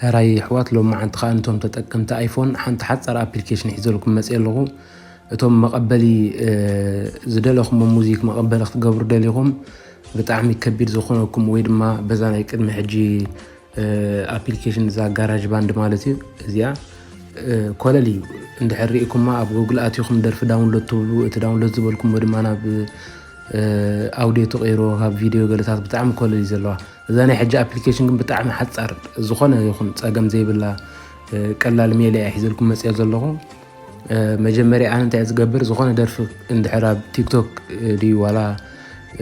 ሕራይ ኣሕዋት፣ ሎማዓንቲ ከኣ ነቶም ተጠቀምቲ ኣይፎን ሓንቲ ሓጻር ኣፕሊኬሽን ሒዘልኩም መጽየ ኣለኹ። እቶም መቐበሊ፣ እ፣ ዝደለኹሞ ሙዚክ መቐበሊ ክትገብሩ ደሊኹም፣ ብጣዕሚ ከቢድ ዝኾነኩም ወይ ድማ በዛ ናይ ቅድሚ ሕጂ፣ እ፣ ኣፕሊኬሽን እዛ ጋራጅ ባንድ ማለት እዩ። እዚኣ፣ እ፣ ኮለል እዩ። እንድሕር ርኢኩማ ኣብ ጉግል ኣቲኹም ደርፊ ዳውንሎድ ትብሉ፣ እቲ ዳውንሎድ ዝበልኩሞ ድማ ናብ፣ እ፣ ኣውዲዮ ትቕይሮ፣ ካብ ቪድዮ ገለታት ብጣዕሚ ኮለል እዩ ዘለዋ። እዛ ናይ ሕጂ ኣፕሊኬሽን ግን ብጣዕሚ ሓጻር፣ ዝኾነ ይኹን ጸገም ዘይብላ፣ እ፣ ቀላል ሜላ እያ ሒዘልኩም መጽያ ዘለኹ። እ፣ መጀመርያ ኣነ እንታይ እየ ዝገብር፣ ዝኾነ ደርፊ እንድሕር ኣብ ቲክቶክ፣ እ፣ ድዩ ዋላ፣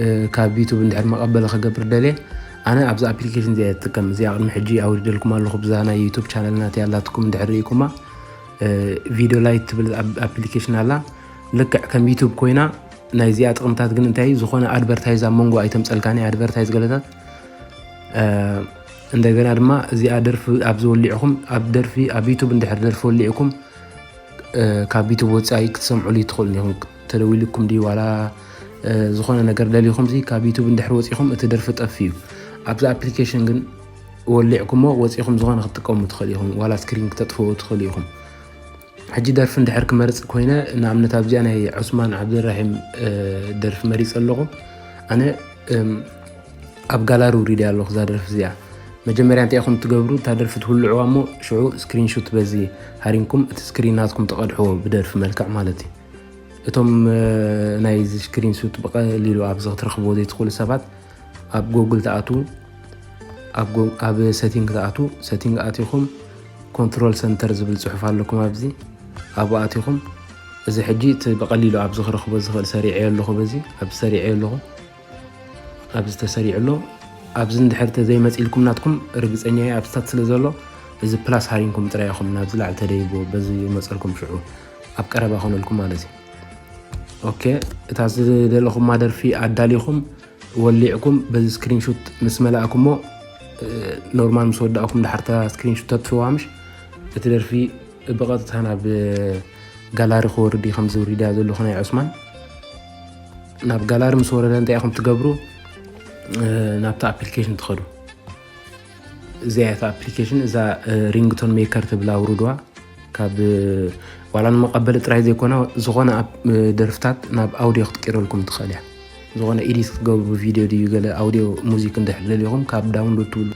እ፣ ካብ ዩቱብ እንድሕር መቐበሊ ክገብር ደልየ፣ ኣነ ኣብዚ ኣፕሊኬሽን እዚኣ እየ ዝጥቀም። እዚኣ ቅድሚ ሕጂ ኣውሪደልኩም ኣለኹ፣ ብዛ ናይ ዩቱብ ቻነል ናተይ ኣላትኩም እንድሕር ርኢኩማ፣ እ፣ ቪድዮ ላይት ትብል ኣብ-፣ ኣፕሊኬሽን ኣላ። ልክዕ ከም ዩቱብ ኮይና፣ ናይ እዚኣ ጥቕምታት ግን እንታይ እዩ? ዝኾነ ኣድቨርታይዝ ኣብ መንጎ ኣይተምጸልካኒ፣ ኣድቨርታይዝ ገለታት። እ፣ እንደገና ድማ እዚኣ ደርፊ ኣብ ዝወሊዕኹም፣ ኣብ ደርፊ፣ ኣብ ዩቱብ እንድሕር ደርፊ ወሊዕኩም፣ እ፣ ካብ ዩቱብ ወጻኢ ክትሰምዑሉ ትኽእሉ ኢኹም። ተደዊልኩም ድዩ ዋላ፣ እ፣ ዝኾነ ነገር ደሊኹም ሲ ካብ ዩቱብ እንድሕር ወጺኹም እቲ ደርፊ ጠፊ እዩ። ኣብዚ ኣፕሊኬሽን ግን ወሊዕኩሞ ወጺኹም ዝኾነ ክትጥቀሙ ትኽእሉ ኢኹም፣ ዋላ ስክሪን ክተጥፍኡ ትኽእሉ ኢኹም። ሕጂ ደርፊ እንድሕር ክመርጽ ኮይነ፣ ንኣብነት ኣብዚኣ ናይ ዑስማን ዓብደልራሒም፣ እ፣ ደርፊ መሪጸ ኣለኹ። ኣነ፣ እም፣ ኣብ ጋላሪ ውሪደ ኣለኹ እዛ ደርፊ እዚኣ። መጀመርያ እንታይ ኢኹም ትገብሩ? እታ ደርፊ ትውልዕዋ እሞ ሽዑ ስክሪንሹት በዚ ሃሪምኩም እቲ ስክሪን ናትኩም ትቐድሕዎ ብደርፊ መልክዕ ማለት እዩ። እቶም፣ እ፣ ናይዚ ስክሪንሹት ብቐሊሉ ኣብዚ ክትረኽብዎ ዘይትኽእሉ ሰባት ኣብ ጎግል ትኣትዉ፣ ኣብ ጎ-፣ ኣብ ሴቲንግ ትኣትዉ፣ ሴቲንግ ኣቲኹም ኮንትሮል ሰንተር ዝብል ጽሑፍ ኣለኩም ኣብዚ፣ ኣብኡ ኣቲኹም እዚ ሕጂ እቲ ብቐሊሉ ኣብዚ ክረኽቦ ዝኽእል ሰሪዐዮ ኣለኹ፣ በዚ ኣብዚ ሰሪዐዮ ኣለኹ፣ ኣብዚ ተሰሪዑ ኣሎ። ኣብዚ እንድሕር ተዘይመጺልኩም ናትኩም ርግጸኛ እየ ኣብ ስታት ስለ ዘሎ እዚ ፕላስ ሃሪምኩም ጥራይ ኢኹም ናብዚ ላዕሊ ተደይብዎ በዚ ይመጸልኩም ሽዑ ኣብ ቀረባ ኮነልኩም ማለት እዩ። ኦኬ፣ እታ ዝደለኹማ ደርፊ ኣዳሊኹም ወሊዕኩም በዚ ስክሪንሹት ምስ መላእኩሞ፣ እ፣ ኖርማል ምስ ወዳእኩም ድሓር እታ ስክሪንሹት ተጥፍዋ ምሽ እቲ ደርፊ ብቐጥታ ናብ ጋላሪ ክወርድ እዩ፣ ከምዚ ውሪዳ ዘለኹ ናይ ዑስማን። ናብ ጋላሪ ምስ ወረደ እንታይ ኢኹም ትገብሩ? እ፣ ናብታ ኣፕሊኬሽን ትኸዱ። እዚኣ እያ እታ ኣፕሊኬሽን፣ እዛ፣ እ፣ ሪንግቶን ሜከር ትብላ ውርድዋ። ካብ፣ እ፣ ዋላ ንመቐበሊ ጥራይ ዘይኮነ፣ ዝኾነ ኣብ፣ እ፣ ደርፍታት ናብ ኣውዲዮ ክትቀይረልኩም ትኽእል እያ። ዝኾነ ኤዲት ክትገብሩ፣ ቪድዮ ድዩ ገለ ኣውዲዮ ሙዚክ እንድሕር ደሊኹም ካብ ዳውንሎድ ትብሉ፣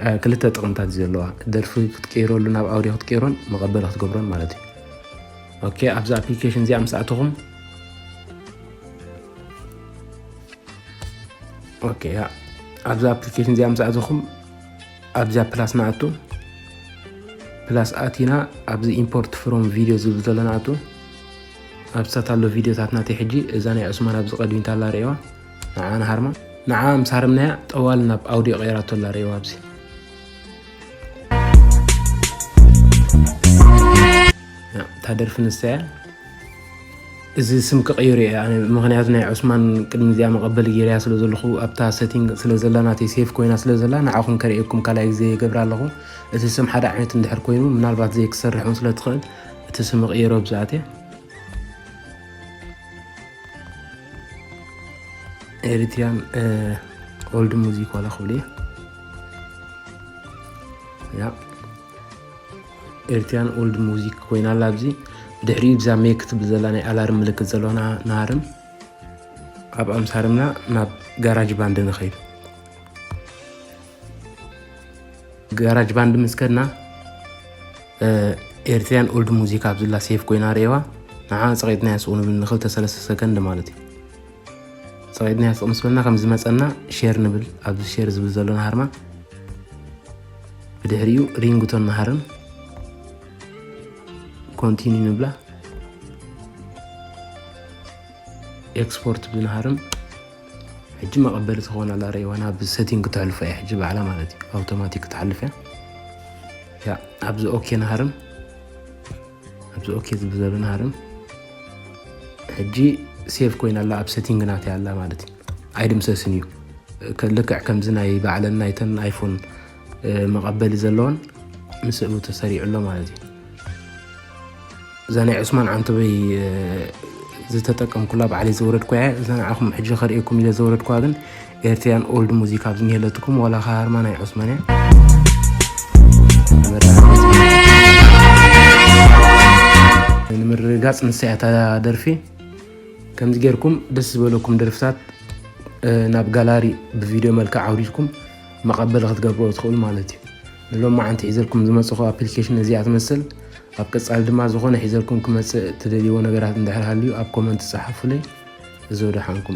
እ፣ ክልተ ጥቕምታት እዩ ዘለዋ። ደርፊ ክትቀይረሉ፣ ናብ ኣውዲዮ ክትቀይሮን መቐበሊ ክትገብሮን ማለት እዩ። ኦኬ፣ ኣብዚ ኣፕሊኬሽን እዚኣ ምስ ኣተኹም፣ ኦኬ፣ ያ፣ ኣብዚ ኣፕሊኬሽን እዚኣ ምስ ኣተኹም፣ ኣብዚኣ ፕላስ ንኣቱ። ፕላስ ኣቲና ኣብዚ ኢምፖርት ፍሮም ቪድዮ ዝብል ዘሎ ንኣቱ። ኣብ ስታት ኣሎ ቪድዮታት ናተይ ሕጂ፣ እዛ ናይ ዑስማን ኣብዚ ቀድሚት ኣላ ርእዋ፣ ንዓ ንሃርማ። ንዓ ምስ ሃረምናያ ጠዋል ናብ ኣውዲዮ ቀይራቶ ኣላ ርእዋ ኣብዚ። ያ፣ እታ ደርፊ ንሳ እያ። እዚ ስም ክቕይር እየ ኣነ፣ ምኽንያቱ ናይ ዑስማን ቅድሚ እዚኣ መቐበሊ ገይረያ ስለ ዘለኹ፣ ኣብታ ሴቲንግ ስለ ዘላ፣ ናተይ ሴፍ ኮይና ስለ ዘላ፣ ንዓኹም ከርእየኩም ካልኣይ ግዜ ይገብራ ኣለኹ። እቲ ስም ሓደ ዓይነት እንድሕር ኮይኑ፣ ምናልባት ዘይክሰርሕ እውን ስለ ትኽእል፣ እቲ ስም እቕይሮ ብዝኣትየ። ኤሪትሪያን፣ እ፣ ኦልድ ሙዚክ ዋላ ክብል እየ። ያ። ኤርትሪያን ኦልድ ሙዚክ ኮይና ኣላ ኣብዚ። ብድሕሪኡ ብዛ ሜክ ትብል ዘላ ናይ ኣላርም ምልክት ዘለዋ ንሃርም። ኣብ ኣምሳርምና ናብ ጋራጅ ባንድ ንኸይድ። ጋራጅ ባንድ ምስ ከድና፣ እ፣ ኤርትሪያን ኦልድ ሙዚክ ኣብ ዝላ ሴፍ ኮይና ርእዋ። ንዓ ጸቒጥናያ ስቕ ንብል ንኽልተ ሰለስተ ሰከንድ ማለት እዩ። ጸቒጥናያ ስቕ ምስ በልና ከም ዝመጸና ሼር ንብል። ኣብዚ ሼር ዝብል ዘሎ ንሃርማ። ብድሕሪኡ ሪንግቶን ንሃርም። ኮንቲኒ ንብላ። ኤክስፖርት ብንሃርም። ሕጂ መቐበሊ ትኸውን ኣላ ርእይዋ፣ ናብ ሴቲንግ ክትሕልፎ እያ ሕጂ ባዕላ ማለት እዩ። ኣውቶማቲክ ክትሓልፍ እያ። ያ፣ ኣብዚ ኦኬ ንሃርም። ኣብዚ ኦኬ ዝብል ዘሎ ንሃርም። ሕጂ ሴቭ ኮይና ኣላ፣ ኣብ ሴቲንግ ናተይ ኣላ ማለት እዩ። ኣይድምሰስን እዩ። ከ-፣ ልክዕ ከምዚ ናይ ባዕለን ናይተን ኣይፎን፣ እ፣ መቐበሊ ዘለወን ምስኡ ተሰሪዑ ኣሎ ማለት እዩ። እዛ ናይ ዑስማን ዓንተበይ፣ እ፣ ዝተጠቀምኩላ ባዕለይ ዘውረድኩ እያ። እዛ ንዓኹም ሕጂ ከርእየኩም ኢለ ዘውረድኩዋ ግን ኤርትሪያን ኦልድ ሙዚክ ኣብ ዝኒሀለትኩም ዋላ ከሃርማ ናይ ዑስማን እያ። ርጋፅ ንሳ እያ እታ ደርፊ። ከምዚ ጌርኩም ደስ ዝበለኩም ደርፍታት ናብ ጋላሪ ብቪድዮ መልክዕ ኣውሪድኩም መቐበሊ ክትገብርዎ ትኽእሉ ማለት እዩ። ንሎማዓንቲ ሒዘልኩም ዝመፅኹ ኣፕሊኬሽን እዚኣ ትመስል። ኣብ ቀፃሊ ድማ ዝኾነ ሒዘልኩም ክመፅእ ትደልይዎ ነገራት እንድሕር ሃልዩ ኣብ ኮመንት ጸሓፉለይ። እዞ ደሓንኩም።